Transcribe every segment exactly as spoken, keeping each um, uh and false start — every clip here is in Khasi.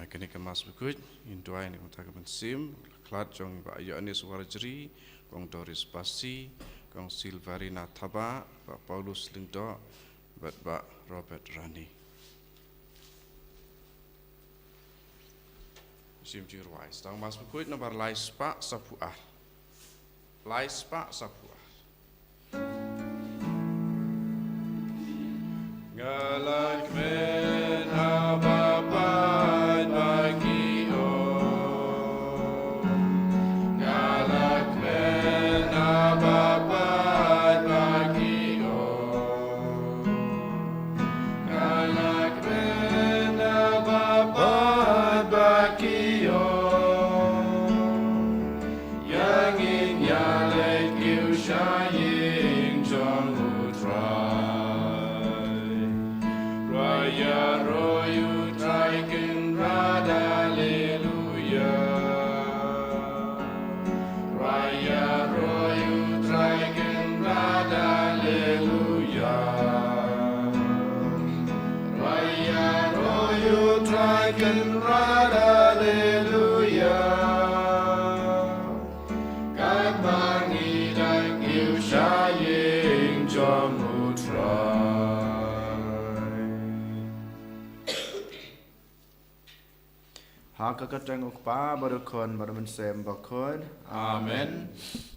Kane ka Mass Bakhuid, ngin duwai na ka bynta ka mynsiem khlad jong Bah Ïoannis Warjri, Kong Doris Basi, Kong Silverina Thabah, Bah Paulus Lyngdoh, bad Bah Robert Rani. Mynsiem jingduwai. Sdang Mass Bakhuid nombar lai spah saphew ar. Lai spah saphew ar. Nga la kmen ha ba paid ba ki ong. Nga la kmen ha ba paid ba ki ong. Nga la kmen ha ba paid ba ki ong. Ïa ngin ïaleit kiew sha ïing jong U Trai. Ruh ïaroh ïa U Trai Kynrad, Alleluia. Ruh ïaroh ïa U Trai Kynrad, Alleluia. Ruh ïaroh ïa U Trai Kynrad, Alleluia. Katba ngi dang kiew sha ïing jong U Trai. Ha ka kyrteng U Kpa bad U Khun bad U Mynsiem Bakhuid. Amen.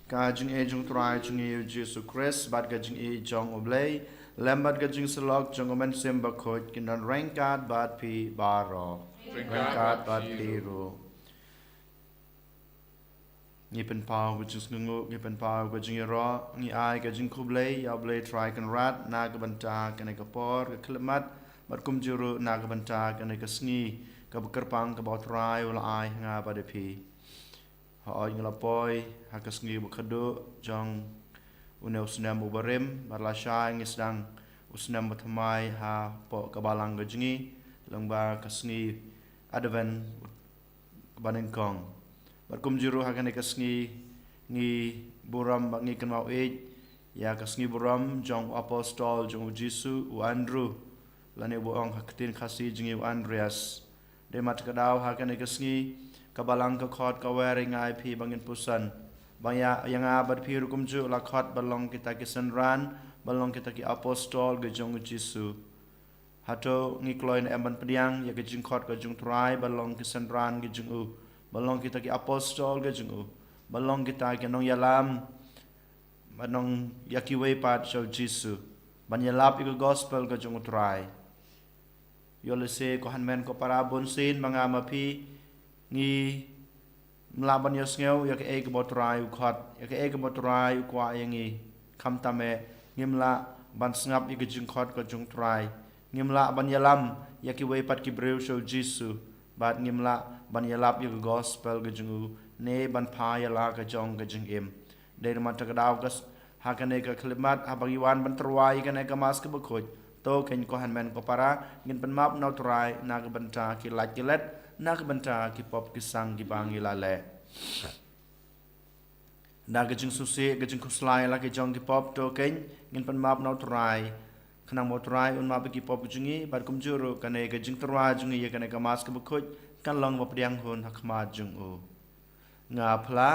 Ka jingïeit jong U Trai jong ngi U Jisu Khrist bad ka jingïeit jong U Blei lem bad ka jingsyllok jong U Mynsiem Bakhuid kin don ryngkat bad phi baroh. Ryngkat bad phi ruh. Ngi pynpaw ka jingsngewnguh, ngi pynpaw ka jingïaroh, ngi ai ka jingkhublei ïa U Blei Trai Kynrad na ka bynta kane ka por ka khyllipmat bad kumjuh ruh na ka bynta kane ka sngi kaba kyrpang kaba U Trai u la ai ha nga bad ïa phi. Hooid, ngi la poi ha ka sngi ba khatduh jong une u snem uba rim, bad lashai ngi sdang u snem ba thymmai hapoh ka balang ka jong ngi, lyngba ka sngi Advent ba nyngkong. Bad kumjuh ruh ha kane ka sngi ngi burom bad ngi kynmaw ïeit ïa ka sngi burom jong u apostol jong U Jisu, u Andrew, lane ba ong ha ka ktien Khasi jong ngi u Andreas. Dei mat ka daw ha kane ka sngi ka balang ka khot ka wer ïa nga ïa phi ba ngin puson, ba ïa, ïa nga bad phi ruh kumjuh la khot ban long kita ki synran, ban long kita ki apostol ka jong U Jisu. Hato ngi kloi ne em ban pdiang ïa ka jingkhot ka jong U Trai ban long ki synran ka jong u, ban long kita ki apostol ka jong u, ban long kita ki nongïalam, ban long ïa kiwei pat sha U Jisu, ban ïalap ïa ka gospel ka jong U Trai? Ïoh lehse ko hynmen ko para, bunsien ma nga ma phi ngim lah ban ïohsngew ïa kaei kaba U Trai u khot, ïa kaei kaba U Trai u kwah ïa ngi. Khamtam eh ngim lah ban sngap ïa ka jingkhot ka jong U Trai, ngim lah ban ïalam ïa kiwei pat ki briew sha U Jisu, bad ngim lah ban ïalap ïa ka gospel ka jong u ne ban phah ïa la ka jong ka jingim. Dei namar kata ka daw ka s-, ha kane ka khyllipmat haba ngi wan ban tyrwa ïa kane ka Mass kaba khuid, to kein ko hynmen ko para, ngin pynmap na U Trai na ka bynta ki lait ki let, na ka bynta ki pop ki sang kiba ngi la leh. Da ka jingsngewsih, ka jingkhuslai la ki jong ki pop, to kein ngin pynmap na U Trai, khnang ba U Trai un map ïa ki pop jong ngi, bad kumjuh ruh kane ka jingtyrwa jong ngi ïa kane ka Mass kaba khuid kan long ba pdiang hun ha khmat jong u. Nga phla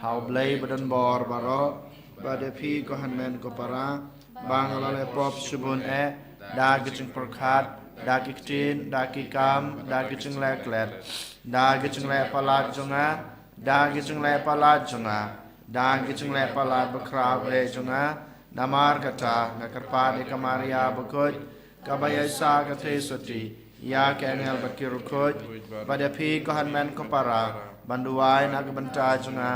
ha U Blei badonbor baroh, bad ïa phi ko hynmen ko para, ba nga la leh pop shibun eh, da ki jingpyrkhat, da ki ktien, da ki kam, da ki jingleh klet, da ki jingleh palat jong nga, da ki jingleh palat jong nga, da ki jingleh palat bakhraw eh jong nga. Namar kata nga kyrpad ïa ka Maria bakhuid, kaba ïaishah ka theisotti ïa ki angel bad ki riewkhuid, bad ïa phi ko hynmen ko para, ban duwai na ka bynta jong nga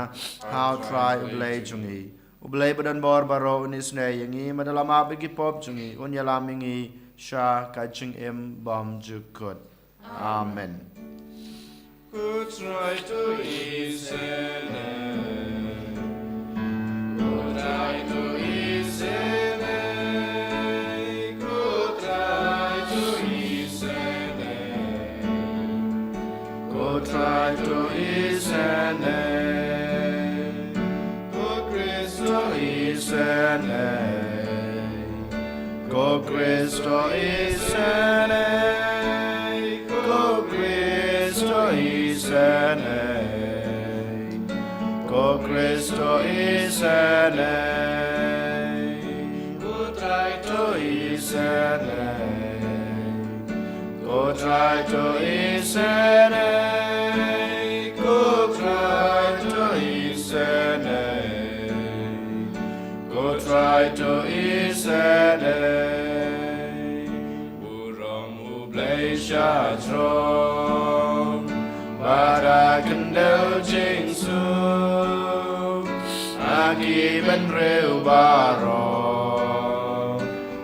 ha U Trai U Blei jong ngi. U Blei badonbor baroh un isynei ïa ngi, bad da la map ïa ki pop jong ngi un ïalam ïa ngi sha ka jingim bymjukut. Amen. Ko Trai to isynei. Ko Trai to isynei. Ko Trai to isynei. Ko Trai to isynei. Ko Khrist to isynei. Ko Khrist to isynei. Ko Khrist Ko Khrist to isynei, ko Trai to isynei, ko Trai to isynei, ko Trai to isynei, ko Trai to isynei. Burom U Blei sha jrong bad ha kyndit jingsuk, ha ki bynriew baroh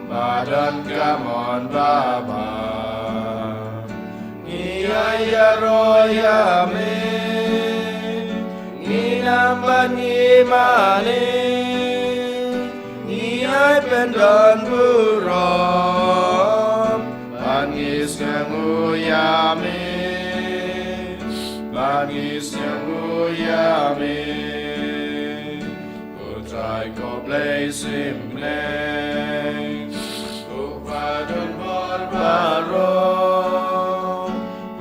ba don ka mon babha. Ngi ïaroh ïa me, ngi nam bad ngi mane, ngi ai pyndon burom, bad ngi sngewthuh ïa me, bad ngi sngewthuh ïa me. Ko Trai ko Blei shimbyneng, ko Kpa don bor baroh,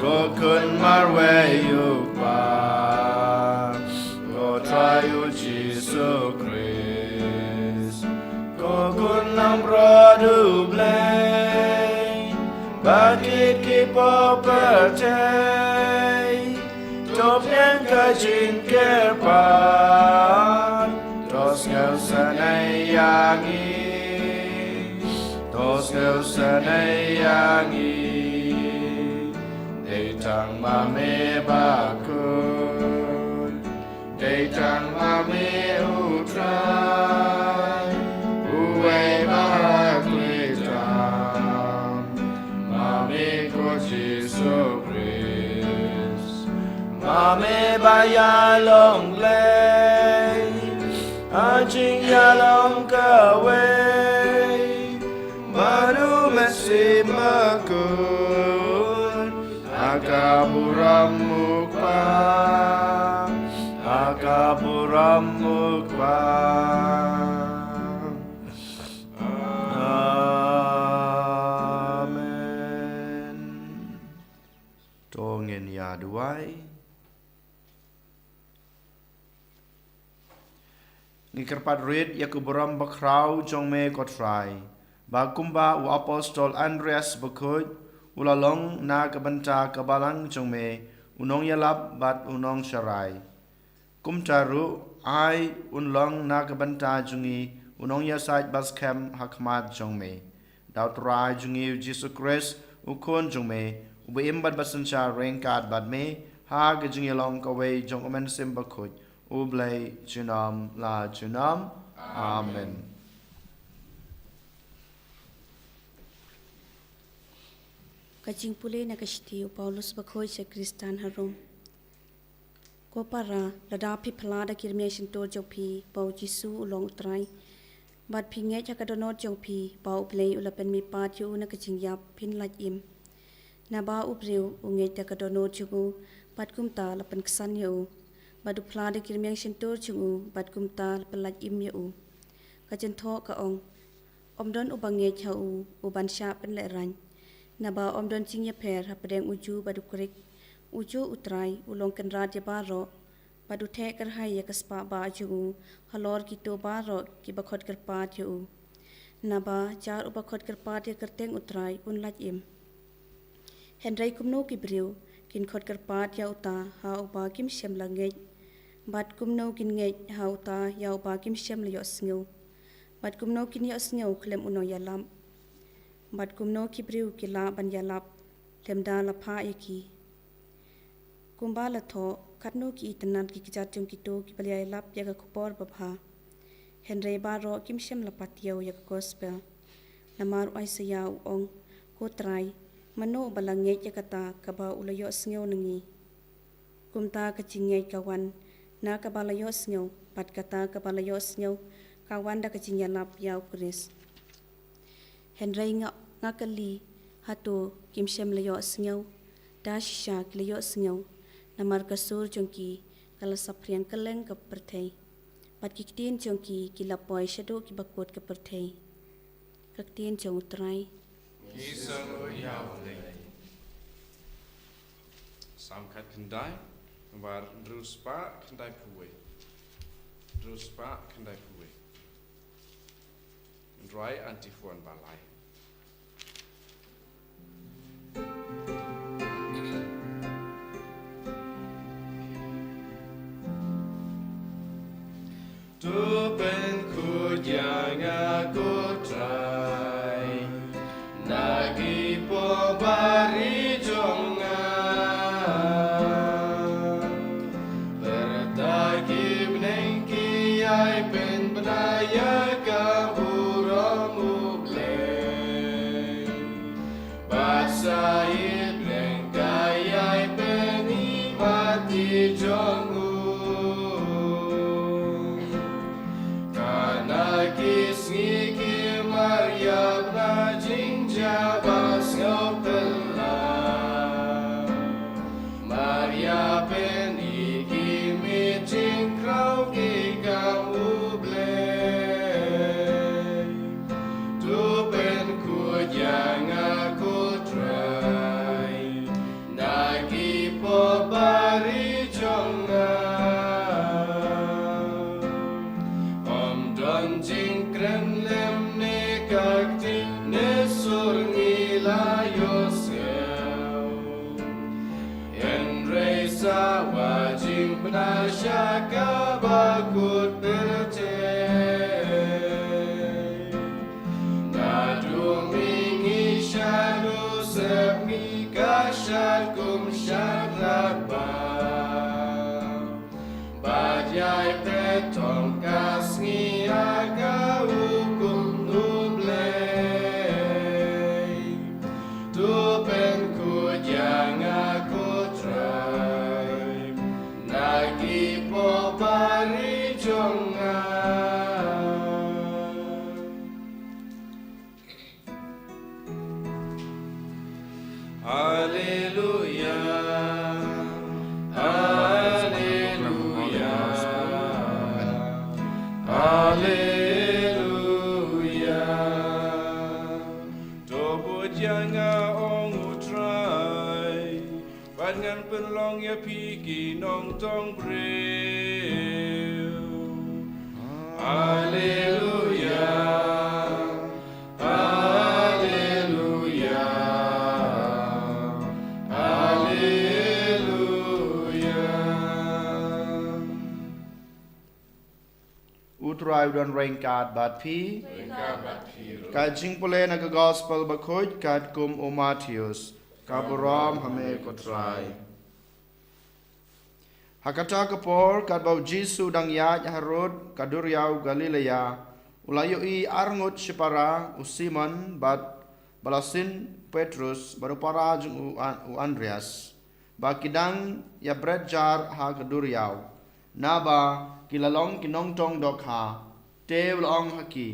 ko Khun marwei U Kpa, ko Trai U Jisu Khrist, ko Khun langbrot U Blei, bad kit ki poh pyrthei, to pdiang ka jingkyrpad, to sngewsynei ïa ngi, to sngewsynei ïa ngi. Dei tang ma me bakhuid, dei tang ma me U Trai, uwei ba ha khlieh tam, ma me ko Jisu Khrist, ma me ba ïalong Blei ha jingïalong kawei bad U Mynsiem Bakhuid, ha ka burom U Kpa, ha ka burom U Kpa. Amen. To ngin ïa duwai. Ngi kyrpad rit ïa ka burom bakhraw jong me ko Trai, ba kumba u apostol Andreas bakhuid u la long na ka bynta ka balang jong me u nongïalap bad u nongsharai, kumta ruh ai un long na ka bynta jong ngi u nongïasaid baskhem ha khmat jong me. Da U Trai jong ngi U Jisu Khrist, U Khun jong me, uba im bad ba synshar ryngkat bad me ha ka jingïalong kawei jong U Mynsiem Bakhuid, U Blei junom la junom. Amen. Ka jingpule na ka shithi U Paulus bakhuid sha ki Khristan ha Rom. Ko para, lada phi phla da ki rmiang shyntur jong phi ba U Jisu u long U Trai, bad phi ngeit ha ka dohnud jong phi ba U Blei u la pynmihpat ïa u na ka jingïap, phin lait im. Naba u briew u ngeit da ka dohnud jong u, bad kumta la pynksan ïa u, bad u phla da ki rmiang shyntur jong u, bad kumta la pynlait im ïa u. Ka jingthoh ka ong, ym don uba ngeit ha u, u ban shah pynlehraiñ. Naba ym don jingïapher hapdeng ujuh bad u krik. Ujuh U Trai u long kynrad ïa baroh, bad u theh kyrhai ïa ka spah bah jong u halor kito baroh kiba khot kyrpad ïa u. Naba jar uba khot kyrpad ïa ka kyrteng U Trai un lait im. Hynrei kumno ki briew kin khot kyrpad ïa uta ha uba kim shym la ngeit? Bad kumno kin ngeit ha uta ïa uba kim shym la ïohsngew? Bad kumno kin ïohsngew khlem u nongïalap? Bad kumno ki briew ki lah ban ïalap lymda la phah ïa ki? Kumba la thoh, katno ki itynnad ki kjat jong kito kiba la ïalap ïa ka khubor babha. Hynrei baroh kim shym la patiaw ïa ka gospel. Namar u Isaiah u ong, Ko Trai, mano uba la ngeit ïa kata kaba u la ïohsngew na ngi? Kumta ka jingngeit ka wan na kaba la ïohsngew, bad kata kaba la ïohsngew ka wan da ka jingïalap ïa U Khrist. Hynrei nga, nga kylli, hato kim shym la ïohsngew? Da shisha ki la ïohsngew, namar ka sur jong ki ka la saphriang kylleng ka pyrthei, bad ki ktien jong ki ki la poi shaduh kiba kut ka pyrthei. Ka ktien jong U Trai. Ki sngewbha ïa U Blei. Salm khatkhyndai. Nambar hynriew spah khyndai phew wei. Hynriew spah khyndai phew wei. Nrwai antiphon ba lai. To pynkhuid ïa nga ko Trai na ki pop bari jong nga. Pyrta ki bneng ki ïai pynbna ïa ka burom U Blei. Bad sa ïeit lyngkai ïa i bynta i mat i jong u. Katno ki sngi ki mar ïa bna jingjia ba sngewphylla. Mar ïa pynïaid ki miet jingkraw ki kam U Blei. To pynkhuid ïa nga ko Trai na ki pop bari jong nga. Ym don jingkren lem ne ka ktien ne sur ngi la ïohsngew. Hynrei sawa jingbna sha kaba kut pyrthei. Naduh mihngi shaduh sepngi ka shad kum shad radbah. Bad ïai pynthong ka sngi ha ka hukum U Blei. To pynkhuid ïa nga ko Trai na ki pop bari jong nga. Haleluia, haleluia, haleluia. To bud ïa nga, ong U Trai, bad ngan pynlong ïa phi ki nongtong briew. Haleluia, haleluia, haleluia. U Trai u don ryngkat bad phi. Ryngkat bad phi ruh. Ka jingpule na ka Gospel Bakhuid katkum u Mathaios. Ka burom ha me ko Trai. Ha kata ka por, katba u Jisu u dang ïaid harud ka duriaw Galilea, u la ïohi arngut shipara, u Simon bad ba la sin Petrus bad u para jong u An-, u Andreas, ba ki dang ïa bret jar ha ka duriaw, naba ki la long ki nongtong dohkha. Te u la ong ha ki,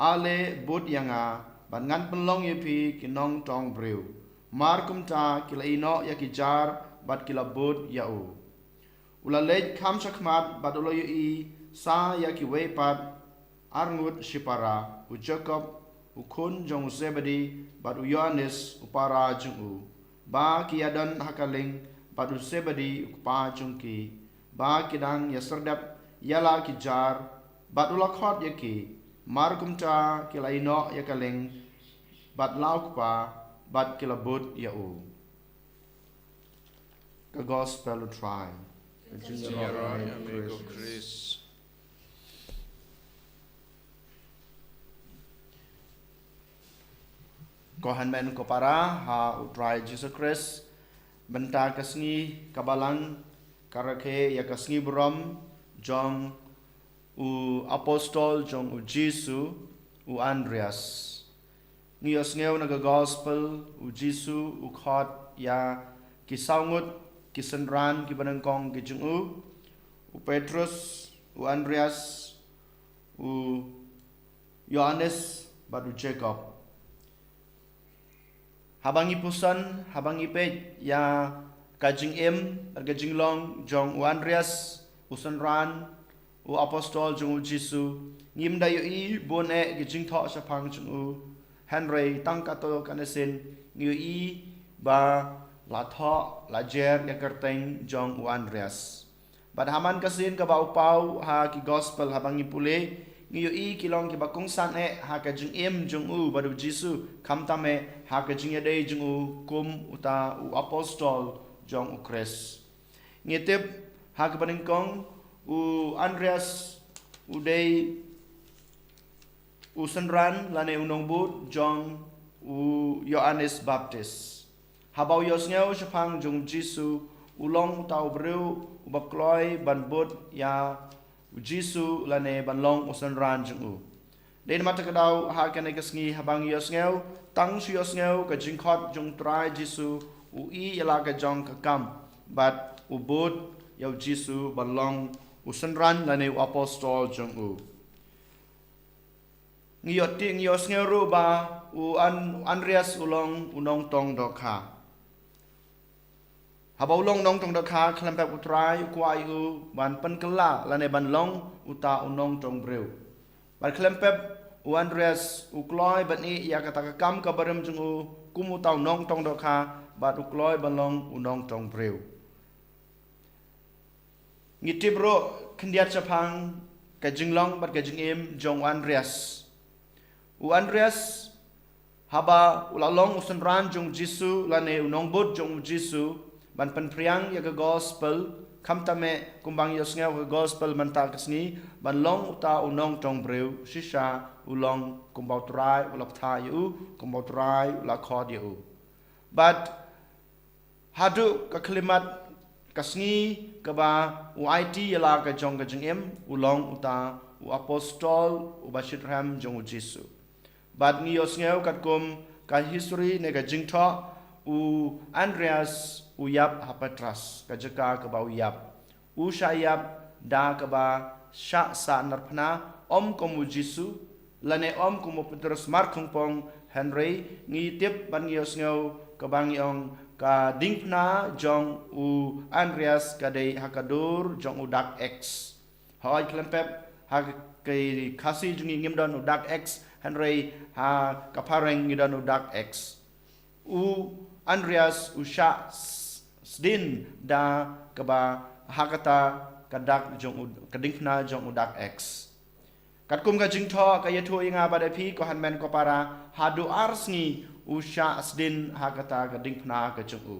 ale bud ïa nga, bad ngan pynlong ïa phi ki nongtong briew. Mar kumta ki la ïehnoh ïa ki jar bad ki la bud ïa u. U la leit kham shakhmat bad u la ïohi sa ïa kiwei pat arngut shipara, u Jakob u khun jong u Zebedi bad u Ïoannis u para jong u, ba ki ïadon ha ka lieng bad u Zebedi u kpa jong ki, ba ki dang ïa serdep ïa la ki jar, bad u la khot ïa ki. Mar kumta ki la ïehnoh ïa ka lieng bad la u kpa, bad ki la bud ïa u. Ka Gospel U Trai. Ka jingïaroh ïa me ko Khrist. Ko hynmen ko para ha U Trai Jisu Khrist, mynta ka sngi ka Balang ka rakhe ïa ka sngi burom jong u apostol jong u Jisu, u Andreas. Ngi ïohsngew na ka Gospel, u Jisu u khot ïa ki saw ngut ki synran kiba nyngkong ki jong u, u Petrus, u Andreas, u Ïoannis bad u Jakob. Haba ngi pyrshang, haba ngi peit ïa ka jingim bad ka jinglong jong u Andreas, u synran u apostol jong u Jisu, ngim da ïohi bun eh ki jingthoh shaphang jong u. Hynrei tang katto katne sien ngi ïohi ba la thoh, la jer ïa ka kyrteng jong u Andreas. Bad ha man ka sien kaba u paw ha ki gospel haba ngi pule, ngi ïohi ki long kiba kongsan eh ha ka jingim jong u bad u Jisu, khamtam eh ha ka jingïadei jong u kum uta u apostol jong u Khrist. Ngi tip ha kaba nyngkong u Andreas u dei u synran lane u nongbud jong u Ïoannis Baptist. Haba u ïohsngew shaphang jong u Jisu, u long uta u briew uba kloi ban bud ïa u Jisu lane ban long u synran jong u. Dei namar kata ka daw ha kane ka sngi haba ngi ïohsngew, tang shu ïohsngew ka jingkhot jong u Trai Jisu, u ïeh ïa la ka jong ka kam bad u bud ïa u Jisu ban long u synran lane u apostol jong u. Ngi ïoh tip, ngi ïohsngew ruh ba u An-, Andreas u long u nongtong dohkha. Haba u long nongtong dohkha, khlem pep u Trai u kwah ïa u ban pynkylla lane ban long uta u nongtong briew. Bad khlem pep u Andreas u kloi ban ïeh ïa kata ka kam kaba rim jong u kum uta u nongtong dohkha, bad u kloi ban long u nongtong briew. Ngi tip ruh khyndiat shaphang ka jinglong bad ka jingim jong u Andreas. U Andreas, haba u la long u synran jong u Jisu lane u nongbud jong u Jisu, ban pynphriang ïa ka gospel, khamtam eh kumba ngi ïohsngew ka gospel mynta ka sngi, ban long uta u nongtong briew, shisha u long kumba u Trai u la bthah ïa u, kumba u Trai u la khot ïa u. Bad haduh ka khyllipmat ka sngi kaba u aiti ïa la ka jong ka jingim, u long uta u apostol uba shitrhem jong u Jisu. Bad ngi ïohsngew katkum ka history ne ka jingthoh, u Andreas u ïap ha Patras, ka jaka kaba u ïap. U shah ïap da kaba shah sahnarphna, ym kum u Jisu, lane ym kum u Petrus markhongpong, hynrei ngi tip bad ngi ïohsngew kaba ngi ong ka diengphna jong u Andreas ka dei ha ka dur jong u dak X. Hooid, khlem pep, ha ka Khasi jong ngi ngim don u dak X, hynrei ha ka phareng ngi don u dak X. U Andreas u shah s-, sdien da kaba ha kata ka dak jong u, ka diengphna jong u dak X. Katkum ka jingthoh ka ïathuh ïa nga bad ïa phi ko hynmen ko para, haduh ar sngi u shah sdien ha kata ka diengphna ka jong u.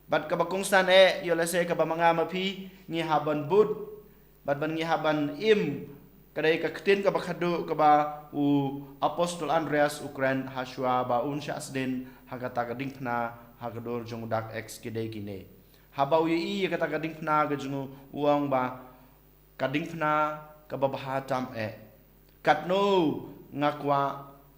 Bad kaba kongsan eh, ïoh lehse kaba ma nga ma phi ngi hap ban bud bad ban ngi hap ban im, ka dei ka ktien kaba khadduh kaba u apostol Andreas u kren hashwa ba un shah sdien ha kata ka diengphna ha ka dur jong u dak X. Ki dei kine. Haba u ïohi ïa kata ka diengphna ka jong u, u ong ba ka diengphna kaba bha tam eh. Katno nga kwah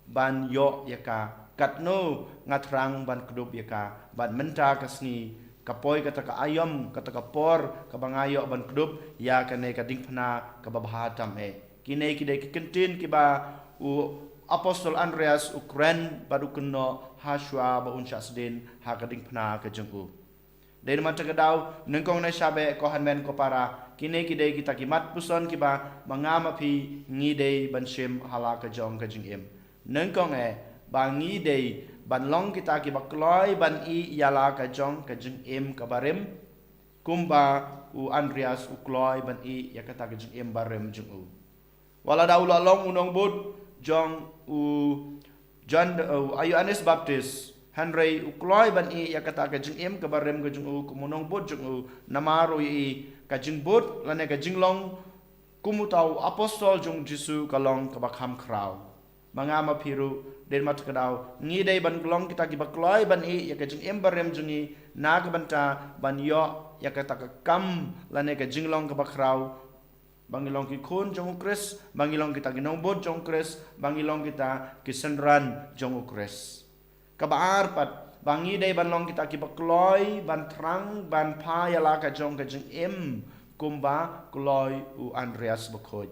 ban ïoh ïa ka, katno nga thrang ban kdup ïa ka, bad mynta ka sngi ka poi kata ka aïom, kata ka por kaba nga ïoh ban kdup ïa kane ka diengphna kaba bha tam eh. Kine ki dei ki kyntien kiba u apostol Andreas u kren bad u kynnoh hashwa ba un shah sdien ha ka diengphna ka jong u. Dei namar kata ka daw, nyngkong ne shabeh ko hynmen ko para, kine ki dei kita ki mat puson kiba ma nga ma phi ngi dei ban shim ha la ka jong ka jingim. Nyngkong eh, ba ngi dei ban long kita kiba kloi ban ïeh ïa la ka jong ka jingim kaba rim, kumba u Andreas u kloi ban ïeh ïa kata ka jingim barim jong u. Wat la da u la long u nongbud jong u Jan, u Ïoannis Baptist, hynrei u kloi ban ïeh ïa kata ka jingim kaba rim ka jong u kum u nongbud jong u, namar u ïohi ka jingbud lane ka jinglong kum uta u apostol jong u Jisu ka long kaba kham khraw. Ma nga ma phi ruh, dei namar kata ka daw, ngi dei ban long kita kiba kloi ban ïeh ïa ka jingim barim jong ngi, na ka bynta ban ïoh ïa kata ka kam lane ka jinglong kaba khraw, ba ngi long ki khun jong u Khrist, ba ngi long kita ki nongbud jong u Khrist, ba ngi long kita ki synran jong u Khrist. Kaba ar pat, ba ngi dei ban long kita kiba kloi ban thrang ban phah ïa la ka jong ka jingim kumba kloi u Andreas bakhuid.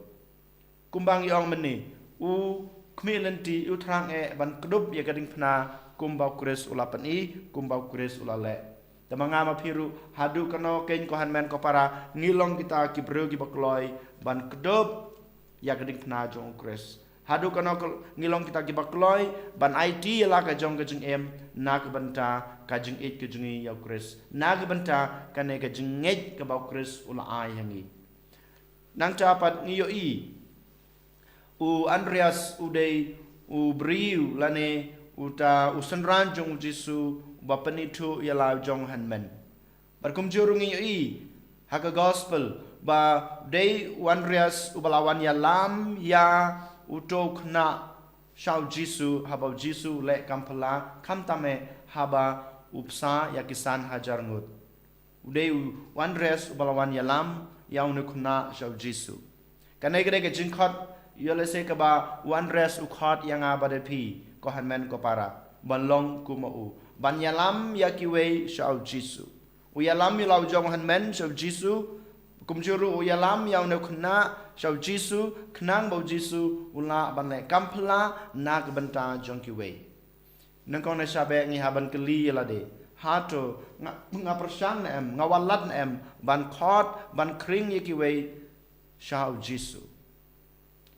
Kumba ngi ong mynne, u khmih lynti, u thrang eh ban kdup ïa ka diengphna kumba u Khrist u la pyni, kumba u Khrist u la leh. Te ma nga ma phi ruh, haduh kano keiñ ko hynmen ko para, ngi long kita ki briew kiba kloi ban kdup ïa ka diengphna jong u Khrist. Haduh katno ngi long kita kiba kloi ban aiti ïa la ka jong ka jingim na ka bynta ka jingïeit ka jong ngi ïa u Khrist, na ka bynta kane ka jingngeit kaba u Khrist u la ai ha ngi. Nangta pat ngi ïohi u Andreas u dei u briew lane uta u synran jong u Jisu uba pynithuh ïa la u jong u hynmen. Bad kumjuh ruh ngi ïohi ha ka gospel ba u dei u Andreas uba la wan ïalam ïa uto u khynnah sha u Jisu haba u Jisu u leh kam phylla, khamtam eh haba u bsa ïa ki san hajar ngut. U dei u Andreas uba la wan ïalam ïa une u khynnah sha u Jisu. Kane ka dei ka jingkhot ïoh lehse kaba u Andreas u khot ïa nga bad ïa phi, ko hynmen ko para, ban long kum u, ban ïalam ïa kiwei sha u Jisu. U ïalam ïa la u jong u hynmen sha u Jisu, kumjuh ruh u ïalam ïa une u khynnah sha u Jisu, khnang ba u Jisu u lah ban leh kam phylla na ka bynta jong kiwei. Nyngkong na shabeh ngi hap ban kylli ïa lade, hato nga, nga pyrshang ne em, nga wallam ne em ban khot, ban khring ïa kiwei sha u Jisu?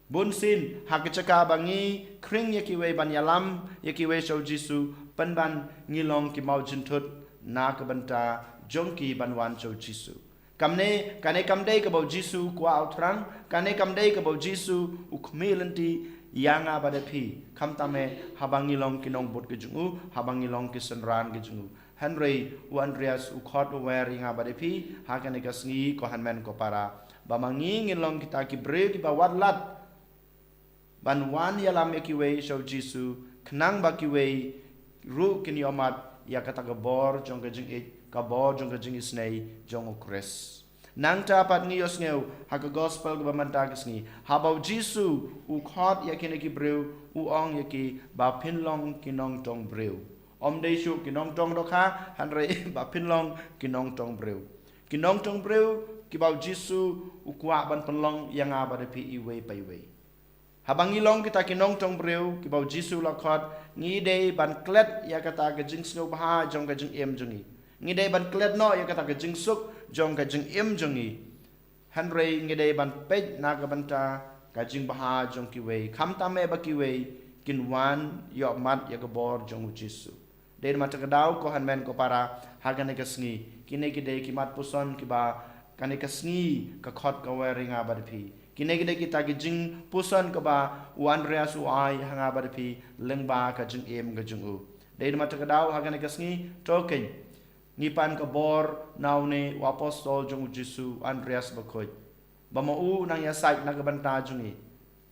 Bunsien ha ka jaka ba ngi khring ïa kiwei, ban ïalam ïa kiwei sha u Jisu, pynban ngi long ki mawjynthut na ka bynta jong ki ban wan sha u Jisu. Kamne, kane kam dei kaba u Jisu u kwah u thrang, kane kam dei kaba u Jisu u khmih lynti ïa nga bad ïa phi, khamtam eh haba ngi long ki nongbud ki jong u, haba ngi long ki synran ki jong u. Hynrei u Andreas u khot u wer ïa nga bad ïa phi ha kane ka sngi, ko hynmen ko para, ba ma ngi ngin long kita ki briew kiba wallam ban wan ïalam ïa kiwei sha u Jisu, khnang ba kiwei ruh kin ïohmad ïa kata ka bor jong ka jingïeit, ka bor jong ka jingisynei jong u Khrist. Nangta pat ngi ïohsngew ha ka gospel kaba mynta ka sngi, haba u Jisu u khot ïa kine ki briew, u ong ïa ki ba phin long ki nongtong briew. Ym dei shuh ki nongtong dohkha, hynrei ba phin long ki nongtong briew. Ki nongtong briew kiba u Jisu u kwah ban pynlong ïa nga bad ïa phi iwei pa iwei. Haba ngi long kita ki nongtong briew kiba u Jisu u la khot, ngi dei ban klet ïa kata ka jingsngewbha jong ka jingim jong ngi. Ngi dei ban klet noh ïa kata ka jingsuk jong ka jingim jong ngi. Hynrei ngi dei ban peit na ka bynta ka jingbha jong kiwei, khamtam eh ba kiwei kin wan ïohmad ïa ka bor jong u Jisu. Dei namar kata ka daw, ko hynmen ko para, ha kane ka sngi, kine ki dei ki mat puson kiba kane ka sngi ka khot ka wer ïa nga bad ïa phi. Kine ki dei kita ki jingpuson kiba u Andreas u ai ha nga bad ïa phi lyngba ka jingim ka jong u. Dei namar kata ka daw, ha kane ka sngi, to kein, ngi pan ka bor na une u apostol jong u Jisu, u Andreas bakhuid, ba ma u u nang ïasaid na ka bynta jong ngi,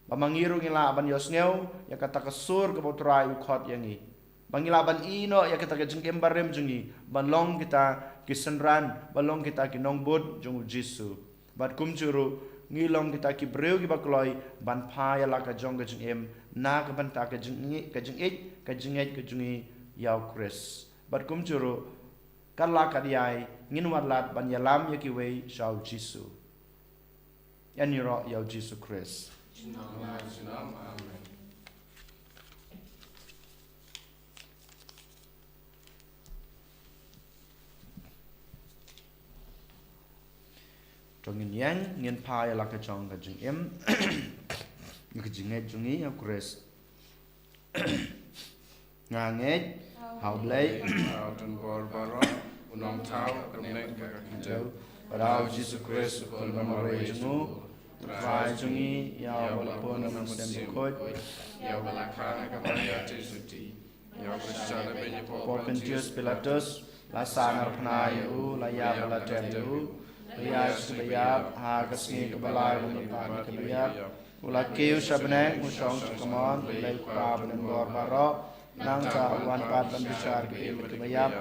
ba ma ngi ruh ngi lah ban ïohsngew ïa kata ka sur kaba u Trai u khot ïa ngi, ba ngi lah ban ïehnoh ïa kata ka jingim barim jong ngi, ban long kita ki synran, ban long kita ki nongbud jong u Jisu. Bad kumjuh ruh ngi long kita ki briew kiba kloi ban phah ïa la ka jong ka jingim na ka bynta ka jingïeit, ka jingïeit, ka jingïeit ka jong ngi ïa u Khrist. Bad kumjuh ruh, kat la kat ïai, ngin wad lad ban ïalam ïa kiwei sha u Jisu. Ïaroh ïa u Jisu Khrist. Amen. To ngin ïeng, ngin phah ïa la ka jong ka jingim, ïa ka jingngeit jong ngi ïa u Khrist. Nga ngeit ha u Blei, ha u Nongpynim baroh, u Nongthaw, u Nongpynim ka khyndew, bad ha u Jisu Khrist u khun ba marwei jong u, u Trai jong ngi, ïa uba la pun na u Mynsiem Bakhuid, ïa uba la kha na ka Maria Theisotti, ïa uba la shah lehbeiñ hapoh Pontius Pilatus, la sahnarphna ïa u, la ïap bad la tep ïa u, la ïaid sha kaba ïap, ha ka sngi kaba lai u la mihpat na kiba ïap, u la kiew sha bneng, u shong sha kamon u Blei u Kpa ba donbor baroh, nangta un wan pat ban bishar kiba im bad kiba ïap.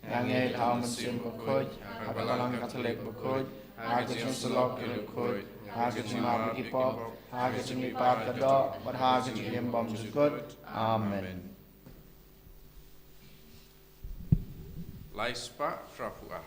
Nga ngeit ha u Mynsiem Bakhuid, ha ka Balang Katholik bakhuid, ha ka jingïasyllok ki riewkhuid, ha ka jingmap ïa ki pop, ha ka jingmihpat ka doh, bad ha ka jingim bymjukut. Amen. Lai spah phra phew ar.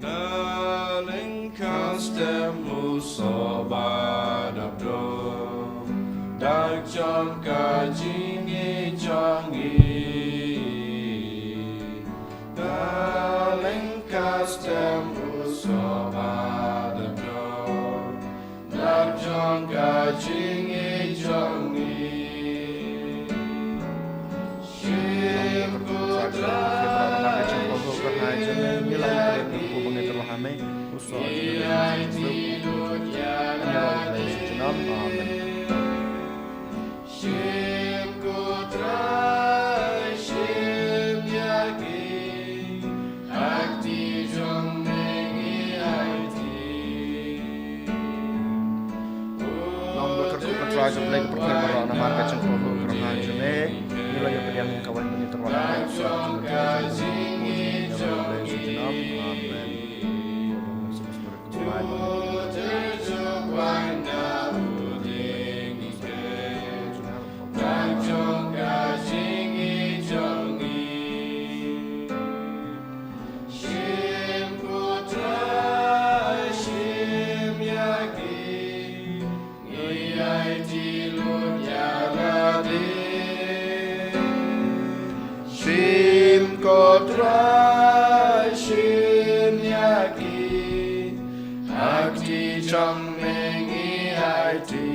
Na lyngkha step u soh ba dap dor, da ka jong ka jingïeit Amen. Shim ko Trai, shim ïa ki, ha kti jong me ngi aiti. Long ba kyrkhu ka Trai ka Blei ka pyrthei baroh namar ka jingkohnguh kyrhai jong me. Ngi la ïa pdiang ïa ka waiñ bynta tyrwa ka Trai jong ka jingkohnguh jong me. Amen. Shim ko Trai, shim ïa ki, ha kti jong me ngi aiti.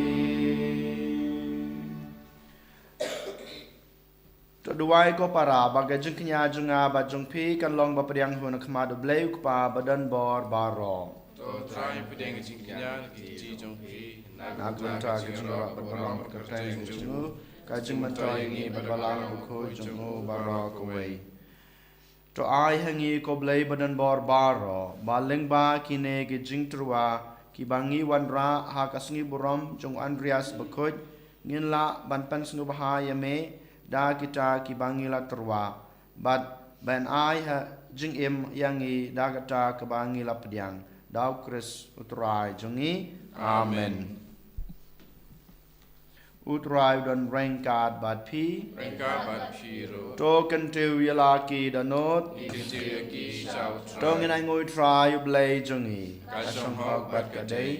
To duwai ko para ba ka jingkñia jong nga bad jong phi kan long ba pdiang ha khmat U Blei U Kpa badonbor baroh. To Trai pdiang ka jingkñia ha ki kti jong phi na ka bynta ka jingïarap bad balang bad kyrteng jong u, ka jingmyntoi ïa ngi bad balang bakhuid jong u baroh kawei. To ai ha ngi ko Blei badonbor baroh ba lyngba kine ki jingtyrwa kiba ngi wanrah ha ka sngi burom jong u Andreas bakhuid, ngin lah ban pynsngewbha ïa me da kita kiba ngi la tyrwa, bad ban ai ha jingim ïa ngi da kata kaba ngi la pdiang. Da U Khrist U Trai jong ngi. Amen. U Trai u don ryngkat bad phi. Ryngkat bad phi ruh. To kyntiew ïa la ki dohnud. Ngi kyntiew ïa ki sha U Trai. To ngin ainguh ïa U Trai U Blei jong ngi. Ka shong hok bad ka dei.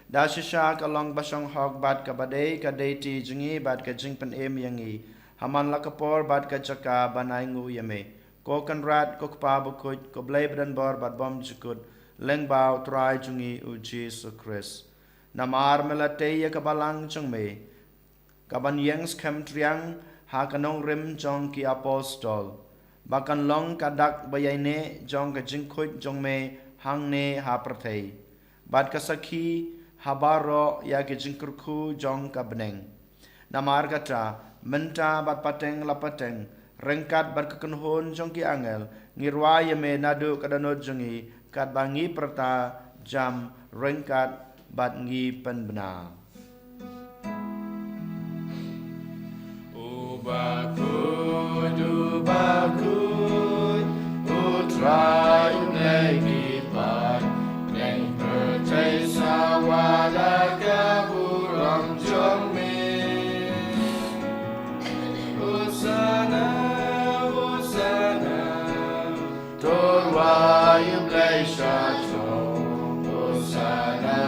Da shisha ka long ba shong hok bad kaba dei, ka dei ti jong ngi bad ka jingpynim ïa ngi ha man la ka por bad ka jaka ban ainguh ïa me, ko Kynrad, ko Kpa bakhuid, ko Blei badonbor bad bymjukut, lyngba U Trai jong ngi U Jisu Khrist. Namar me la tei ïa ka balang jong me, ka ban ïeng skhem triang ha ka nongrim jong ki apostol, ba kan long ka dak ba ïaineh jong ka jingkhuid jong me hangne ha pyrthei, bad ka sakhi ha baroh ïa ki jingkyrkhu jong ka bneng. Namar kata, mynta bad pateng la pateng, ryngkat bad ka kynhun jong ki angel, ngi rwai ïa me naduh ka dohnud jong ngi, katba ngi pyrta jam ryngkat bad ngi pynbna. U bakhuid, u bakhuid, U Trai U Blei ki paid, bneng pyrthei sawa da ka burom jong me. Hosana, Hosana. To rwai ïa U Blei sha throne. Hosana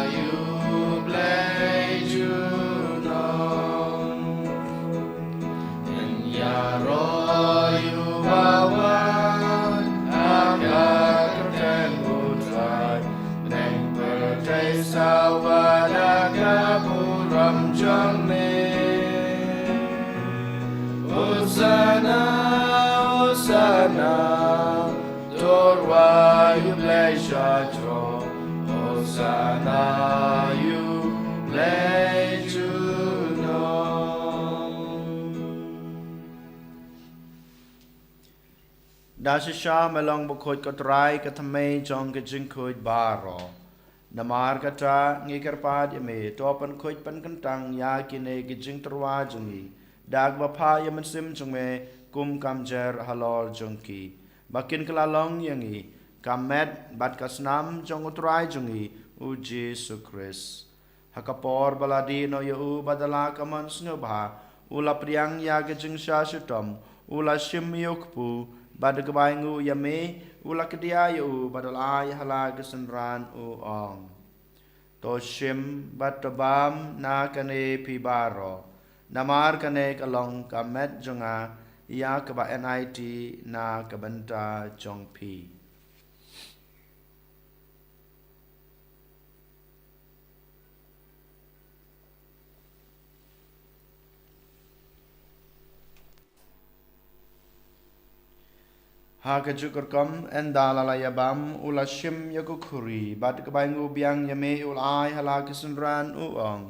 ïa U Blei junom. Ngin ïaroh ïa uba wan ha ka kyrteng U Trai. Bneng pyrthei sawa da ka burom jong me. Hosana, Hosana, to rwai ïa U Blei sha throne. Hosana ïa U Blei junom. Da shisha me long bakhuid ko Trai, ka thymmei jong ki jingkhuid baroh. Namar kata ngi kyrpad ïa me, to pynkhuid pynkyntang ïa kine ki jingtyrwa jong ngi da kaba phah ïa u Mynsiem jong me kum ka mjer halor jong ki, ba kin kylla long ïa ngi ka met bad ka snam jong U Trai jong ngi U Jisu Khrist. Ha ka por ba la dih noh ïa u bad da la ka mon sngewbha, u la pdiang ïa ka jingshah shitom, u la shim ïa u kpu, bad da kaba ainguh ïa me, u la kdiah ïa u bad u la ai ha la ki synran, u ong: To shim bad to bam na kane phi baroh, namar kane ka long ka met jong nga ïa kaba yn aiti na ka bynta jong phi. Ha kajuh ka rukom, ynda la la ïabam, u la shim ïa ka khuri, bad ka bai ngu biang ïa me u la ai ha la ki synran u ong: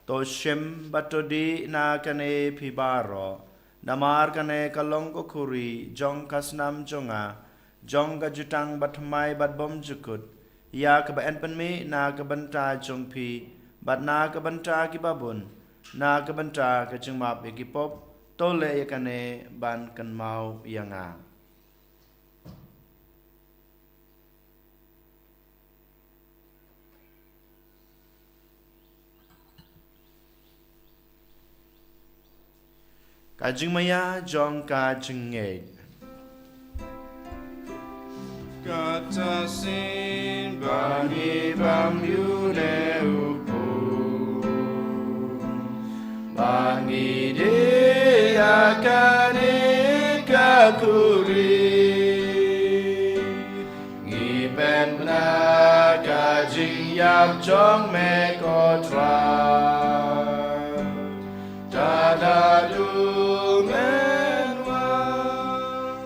To shim bad to dih na kane phi baroh, namar kane ka long ka khuri jong ka snam jong nga, jong ka jutang bathymmai bad bymjukut, ïa kaba yn pynmih na ka bynta jong phi bad na ka bynta ki babun, na ka bynta ka jingmap ïa ki pop. To leh ïa kane ban kynmaw ïa nga. Ka jingmaïa jong ka jingngeit. Kata shisien ba ngi bam ïa une u khun, ba ngi dih ïa kane ka khuri, ngi pynbna ka jingïap jong me ko Trai. Tada du men wan.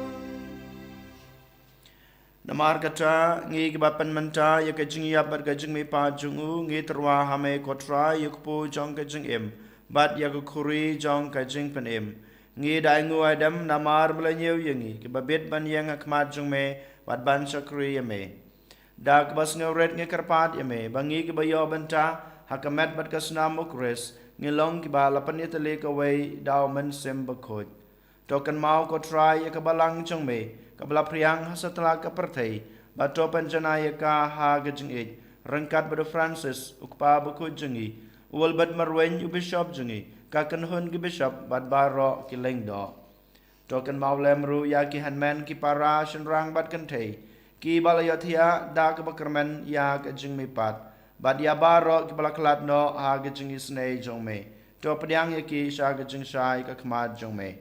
Namar kata, ngi kiba pynmynta ïa ka jingïap bad ka jingmihpat jong u, ngi tyrwa ha me ko Trai ïa u kpu jong ka jingim bad ïa ka khuri jong ka jingpynim. Ngi da ainguh aidem namar ba la ñiew ïa ngi kiba bit ban ïeng ha khmat jong me bad ban shakri ïa me. Da kaba sngewrit ngi kyrpad ïa me ba ngi kiba ïoh bynta ha ka met bad ka snam u Khrist, ngi long kiba la pynïatylli kawei da u Mynsiem Bakhuid. To kynmaw ko Trai ïa ka balang jong me kaba la phriang ha satlak ka pyrthei, bad to pynjanai ïa ka ha ka jingïeit ryngkat bad u Francis u kpa bakhuid jong ngi, u Albert Marwein u bishop jong ngi, ka kynhun ki bishop bad baroh ki lyngdoh. To kynmaw lem ruh ïa ki hynmen ki para shynrang bad kynthei kiba la ïohthiah da kaba kyrmen ïa ka jingmihpat, bad ïa baroh kiba la khlad noh ha ka jingisynei jong me. To pdiang ïa ki sha ka jingshai ka khmat jong me.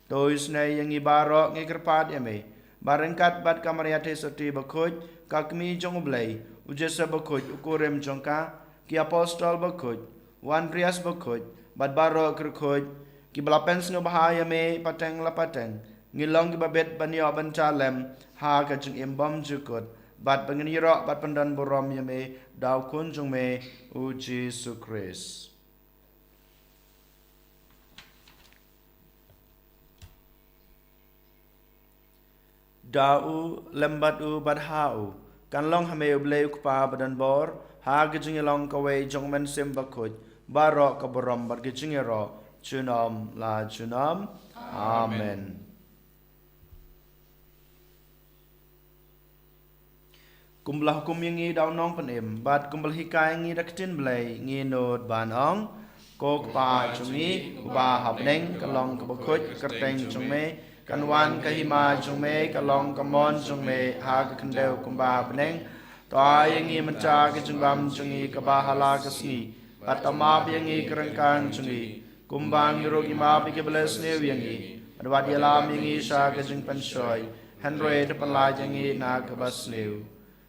To isynei ïa ngi baroh ngi kyrpad ïa me ba ryngkat bad ka Maria Theisotti bakhuid, ka kmie jong u Blei, u Joseph bakhuid u kurim jong ka, ki apostol bakhuid, u Andreas bakhuid, bad baroh ki riewkhuid kiba la pynsngewbha ïa me pateng la pateng, ngi long kiba bit ban ïoh bynta lem ha ka jingim bymjukut, bad ba ngin ïaroh bad pyndonburom ïa me da u Khun jong me u Jisu Khrist. Da u, lem bad u, bad ha u, kan long ha me u Blei u Kpa badonbor, ha ka jingïalong kawei jong u Mynsiem Bakhuid, baroh ka burom bad ka jingïaroh junom la junom. Amen. Kumba la hukum ïa ngi da u Nongpynim, bad kumba la hikai ïa ngi da ka ktien Blei, ngi nud ban ong: Ko Kpa jong ngi uba ha bneng, ka long kaba khuid ka kyrteng jong me, kan wan ka hima jong me, ka long ka mon jong me ha ka khyndew kumba ha bneng. To ai ïa ngi mynta ka jingbam jong ngi kaba ha la ka sngi, bad to map ïa ngi ki ryngkang jong ngi, kumba ngi ruh ngi map ïa kiba la sniew ïa ngi, bad wat ïalam ïa ngi sha ka jingpynshoi, hynrei to pynlait ïa ngi na kaba sniew.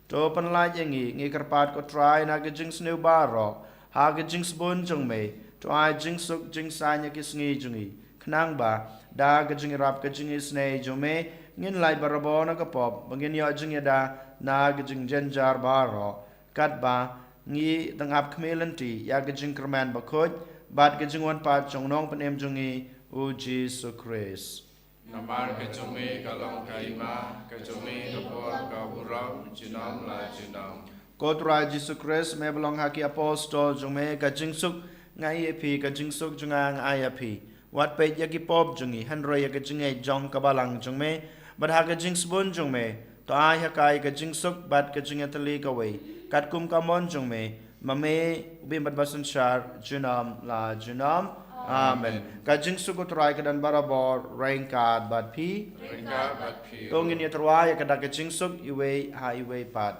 To pynlait ïa ngi, ngi kyrpad ko Trai, na ka jingsniew baroh, ha ka jingsbun jong me, to ai jingsuk jingsaiñ ïa ki sngi jong ngi, khnang ba da ka jingïarap ka jingisynei jong me, ngin lait barabor na ka pop, ba ngin ïoh jingïada na ka jingjynjar baroh, katba ngi dang ap khmih lynti ïa ka jingkyrmen bakhuid bad ka jingwan pat jong u Nongpynim jong ngi u Jisu Khrist. Namar ka jong me ka long ka hima, ka jong me ka por, ka burom junom la junom. Ko Trai Jisu Khrist, me ba la ong ha ki apostol jong me: Ka jingsuk nga ai ïa phi, ka jingsuk jong nga nga ai ïa phi. Wat peit ïa ki pop jong ngi, hynrei ïa ka jingngeit jong ka balang jong me, bad ha ka jingsbun jong me, to ai ha ka ïa ka jingsuk bad ka jingïatylli kawei, katkum ka mon jong me, ma me u bym bad ba synshar junom la junom. Amen. Ka jingsuk u Trai ka don barabor ryngkat bad phi. Ryngkat bad phi. To ngin ïatyrwa ïa ka da ka jingsuk iwei ha iwei pat.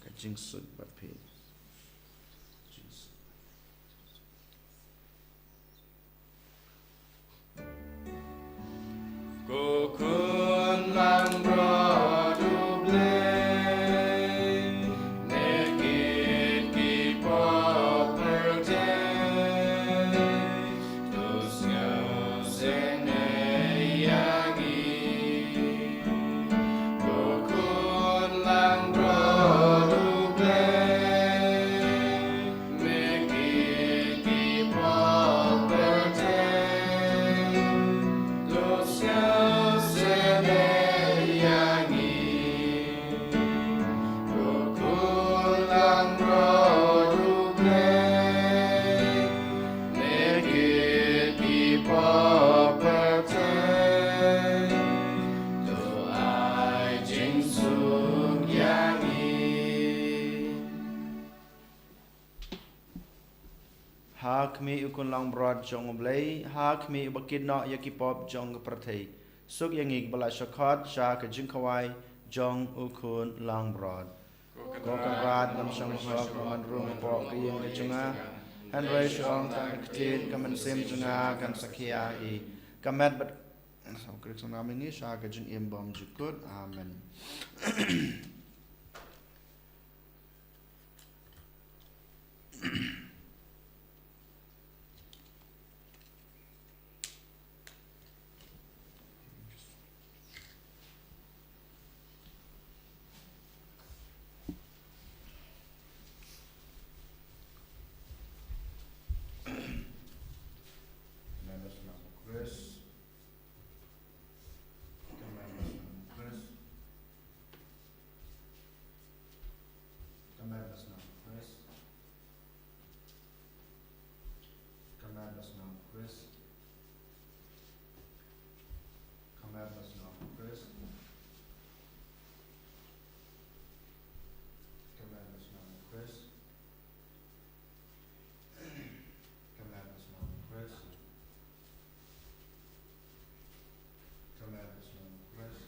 Ka jingsuk bad phi. Ko Khun langbrot U Blei, ne kit ki pop pyrthei, to sngewsynei ïa ngi. Ha khmih u khun langbrot jong U Blei, ha khmih uba kit noh ïa ki pop jong ka pyrthei. Suk ïa ngi kiba la shah khot sha ka jingkhawai jong u khun langbrot. Ko Kynrad, ngam shym hok ban rung hapoh ka ïing ka jong nga, hynrei shu ong tang ka ktien, ka mynsiem jong nga kan sa khia hi. Ka met bad Sa Khrist nam ïa ngi sha ka jingim bymjukut. Amen. Ka met bad snam u Khrist. Ka met bad snam u Khrist. Ka met bad snam u Khrist. Ka met bad snam u Khrist. Ka met bad snam u Khrist. Ka met bad snam u Khrist. Ka met bad snam u Khrist. Ka met bad snam u Khrist.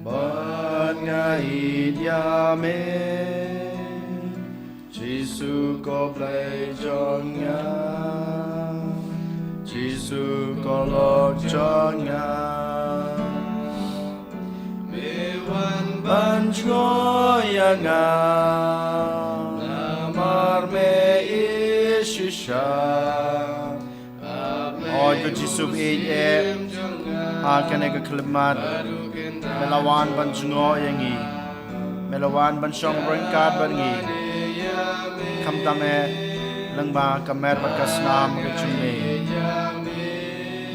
Ban nga ïeit ïa me, Jisu ko Blei jong nga, Jisu ko lok jong nga. Me wan ban jngoh ïa nga, namar me ïeit shisha. Oi ko Jisu ba ïeit eh, ha kane ka khyllipmat me la wan ban jngoh ïa ngi, me la wan ban shong ryngkat bad ngi. Khamtam eh lyngba ka met bad ka snam ka jong me.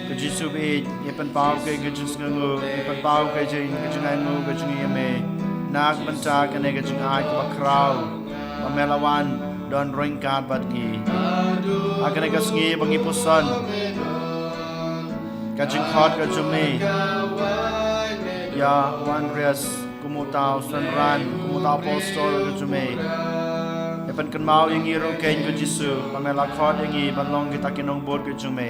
Ko Jisu ba ïeit, ngi pynpaw ka jingsngewnguh, ngi pynpaw ka jing, ka jingainguh ka jong ngi ïa me, na ka bynta kane ka jingai kaba khraw ba me la wan don ryngkat bad ngi. Ha kane ka sngi ba ngi puson ka jingkhot ka jong me ïa u Andreas kum uta u synran, kum uta u apostol ka jong me. Me pynkynmaw ïa ngi ruh kein ko Jisu ba me la khot ïa ngi ban long kita ki nongbud ka jong me.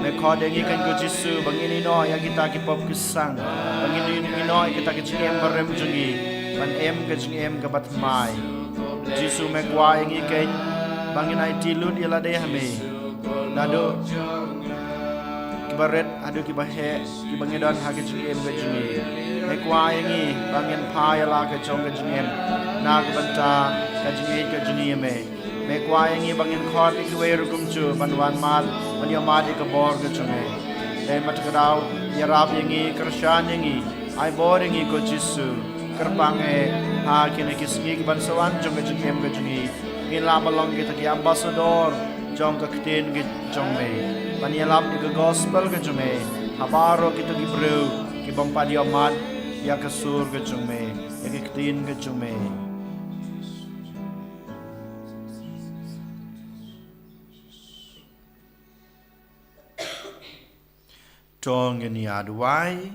Me khot ïa ngi kein ko Jisu ba ngin ïehnoh ïa kita ki pop ki sang, ba ngin ïehnoh ïa kita ki jingim barim jong ngi, ban im ka jingim kaba thymmai. Jisu, me kwah ïa ngi kein ba ngin aiti lut ïa lade ha me. Naduh kiba rit haduh kiba heh kiba ngi don ha ka jingim ka jong ngi. Me kwah ïa ngi ba ngin phai ïa la ka jong ka jingim na ka bynta ka jingïeit ka jong ngi ïa me. Me kwah ïa ngi ba ngin khot ïa kiwei ruh kumjuh ban wan mad, ban ïa mad ïa ka bor ka jong me. Dei ma kata ka daw, ïarap ïa ngi, kyrshan ïa ngi, ai bor ïa ngi ko Jisu. Kyrpang eh ha kine ki sngi kiban sa wan jong ka jingim ka jong ngi, ngin lah ban long kita ki ambassador jong ka ktien ka jong me, ban ïalap ïa ka gospel ka jong me ha baroh kito ki briew ki bym pat ïohmad ïa ka sur ka jong me, ïa ka ktien ka jong me. To ngin ïa duwai.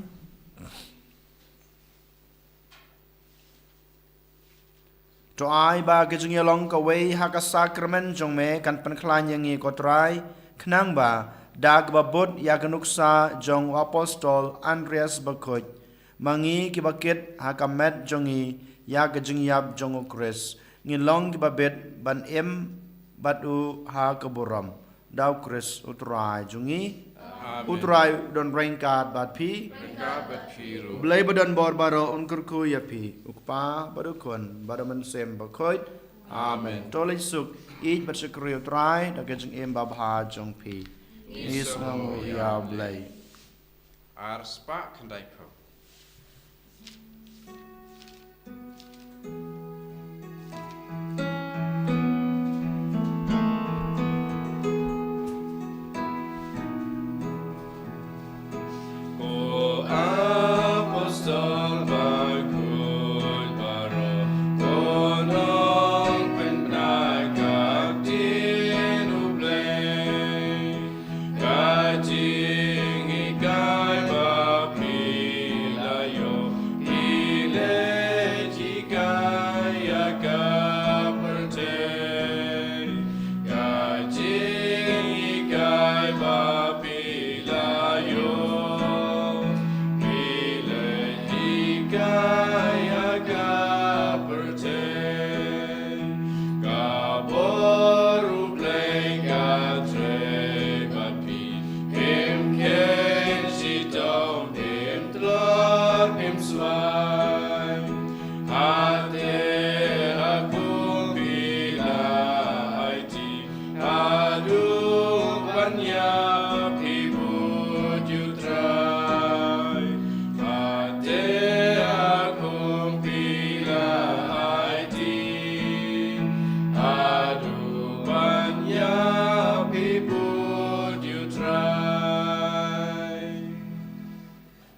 To ai ba ka jingïalong kawei ha ka sakramen jong me kan pynkhlaiñ ïa ngi, ko Trai, khnang ba da kaba bud ïa ka nuksa jong u apostol Andreas Bakhuid, ma ngi kiba kit ha ka met jong ngi ïa ka jingïap jong u Khrist, ngin long kiba bit ban im bad u ha ka burom. Da u Khrist u Trai jong ngi. Amen. U Trai u don ryngkat bad phi. Ryngkat bad phi ruh. U Blei ba don bor baroh un kyrkhu ïa phi, u Kpa bad u Khun bad u Mynsiem Bakhuid. Amen. Amen. To leit suk, ïeit bad shakri u Trai da ka jingim babha jong phi. Ngi sngewnguh ïa u Blei. Ar spah khyndai phew. Ko apostol bakhuid baroh, ko nongpynbna ka ktien u Blei. Ka jinghikai ba phi la ïoh, phi leit hikai ïa ka pyrthei. Ka jinghikai ba phi la ïoh, phi leit hikai ïa ka pyrthei. Ka bor u Blei ka trei bad phi, phim kheiñ shitom, phim tlot, phim swai. Hate ha kum phi la aiti, haduh ban ïap hi bud ïa u Trai. Hate ha kum phi la aiti, haduh ban ïap hi bud ïa u Trai.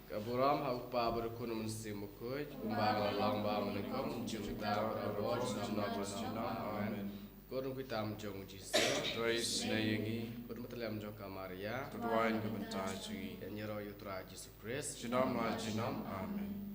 Ka burom ha u Kpa bad u Khun, u Mynsiem Bakhuid, kumba la long, ba mynnyngkong, mynjur, mynta bad barabor, junom junom. Amen. Ko Nongkit tam jong u Jisu, to isynei ïa ngi. Ko Dei Myntoi jong ka Maria, to duwai na ka bynta jong ngi. Ïaroh ïa u Trai Jisu Khrist. Junom la junom. Amen.